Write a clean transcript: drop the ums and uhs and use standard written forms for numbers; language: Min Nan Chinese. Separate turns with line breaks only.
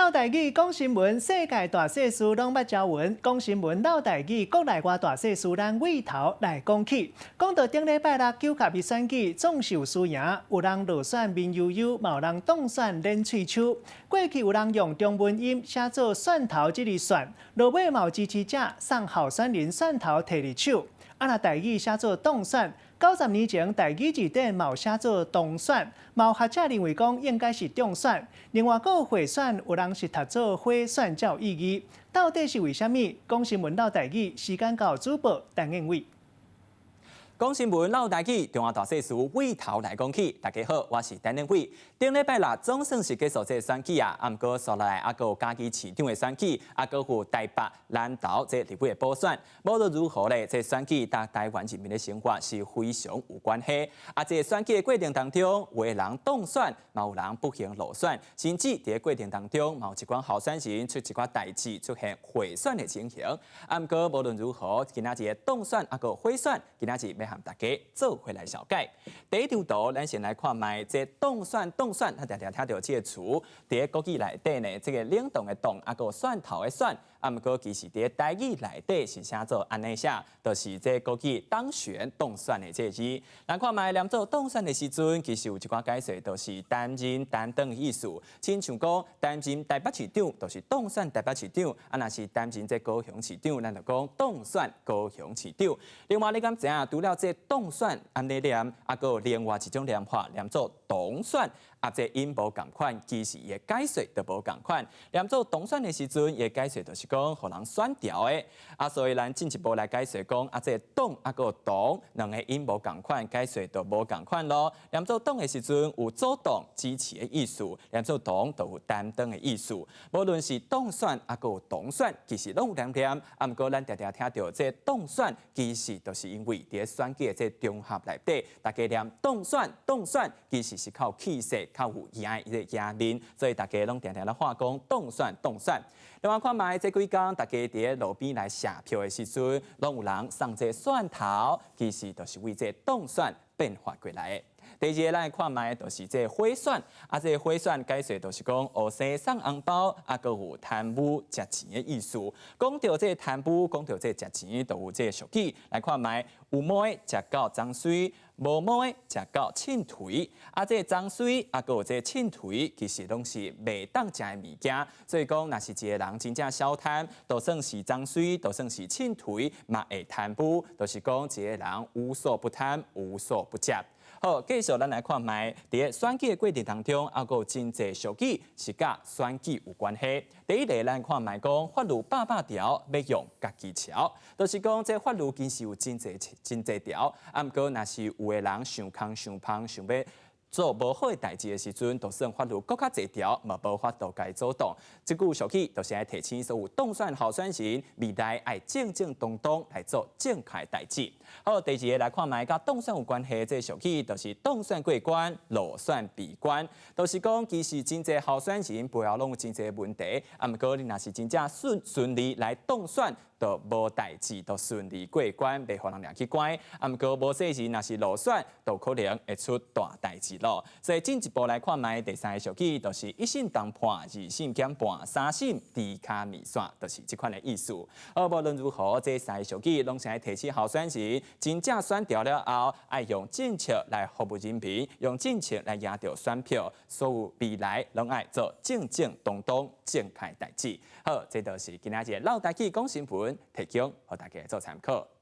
嘮台語講新聞，世界大細事攏捌朝聞。講新聞嘮台語，國內外大細事，咱對頭來講起。講到頂禮拜六九合一選舉，總是有輸贏，有人落選面憂憂，嘛有人當選練喙鬚。過去有人用中文音寫做蒜頭這個蒜，落尾嘛有支持者送候選人蒜頭提佇手。啊，若台語寫做當選，90年前台語字典嘛有寫做當選，嘛有學者認為講應該是中選。另外，閣有賄選，有人是讀做賄選才有意義。到底是為啥物？講新聞嘮台語，時間交主播陳燕偉。
講新聞嘮台語，中華大細事對頭來講起。大家好，我是陳燕偉。頂禮拜六總算是結束這個選舉啊，啊，毋過紲落來猶閣有嘉義市長的選舉，猶閣有台北、南投這立委的補選。無論如何咧，這選舉佮台灣人民的生活是非常有關係。啊，這選舉的過程當中，有的人當選，嘛有人不幸落選，甚至佇過程當中，嘛有一寡候選人出一寡代誌，出現賄選的情形。啊，毋過無論如何，今仔日當選猶閣賄選，今仔日欲和大家做伙來紹介。第一張圖，咱先來看覓這當選當選，咱定定聽著這个詞，佇國語內底呢，這个冷凍的凍，猶閣蒜頭的蒜，啊，毋過其實佇台語內底是寫做按呢寫，就是這國語當選當選的這个字。咱看覓念做當選的時陣，其實有一寡解釋，就是擔任擔當的意思。親像講擔任台北市長，就是當選台北市長；啊，若是擔任這高雄市長，咱就講當選高雄市長。另外，你敢知影？除了這當選按呢念，猶閣有另外一種念法，念做當選。啊，這音無仝款，其實伊的解說就無仝款。念做當選的時陣，伊的解說就是講，予人選著的。啊，所以咱進一步來解說講，啊，這當猶閣當兩个音無仝款，解說就無仝款囉。念做當的時陣有主動支持的意思，念做當就有擔當的意思。無論是當選猶閣當選，其實攏有兩點。啊，毋過咱定定聽著這當選，其實就是因為佇選舉的這場合內底，大家念當選當選，其實是較有氣勢，較有贏的贏面，所以大家攏定定咧喊講當選當選。另外看覓這幾工，大家佇路邊來謝票的時陣，攏有人送這蒜頭，其實就是為這當選變化過來的。第二个，咱來看覓，就是這賄選，啊，這賄選解說就是講，烏生送紅包，啊，閣有貪污食錢的意思。講著這貪污，講著這食錢，就有這俗語。來看覓，有毛的食到髒水，無毛的食到凊槌。啊，這髒水，啊，閣有這凊槌，其實攏是袂當食的物件。所以講，若是一个人真正小貪，就算是髒水，就算是凊槌，嘛會貪污，就是講一个人無所不貪，無所不食。好，繼續咱來看覓，佇選舉的過程當中，猶閣有真濟俗語是佮選舉有關係。第一个，咱看覓講法律百百條，欲用家己撨，就是講這法律其實有真濟真濟條，啊，毋過若是有的人想空想芳，想欲做無好的代誌的時陣，就算法律閣較濟條，嘛無法度共伊阻擋。這句俗語就是愛提醒所有當選候選人，未來愛正正當當來做正確代誌。好，第二个來看覓，佮當選有關係，這俗語就是當選過關，落選閉關。就是講，其實真濟候選人背後攏有真濟問題，啊，毋過你若是真正順順利來當選，就無代誌，就順利過關，袂予人掠去關。啊，毋過無細心，若是落選，就可能會出大代誌咯。所以進一步來看覓，第三个俗語就是一信當破，二信減半，三信豬跤麵線，就是這款的意思。好，無論如何，這三个俗語攏是愛提醒候選人，真正選著了後，愛用政策來服務人民，用政策來贏著選票，所有未來攏愛做正正當當正確代誌。好，這就是今仔日嘮台語講新聞，提供予大家做參考。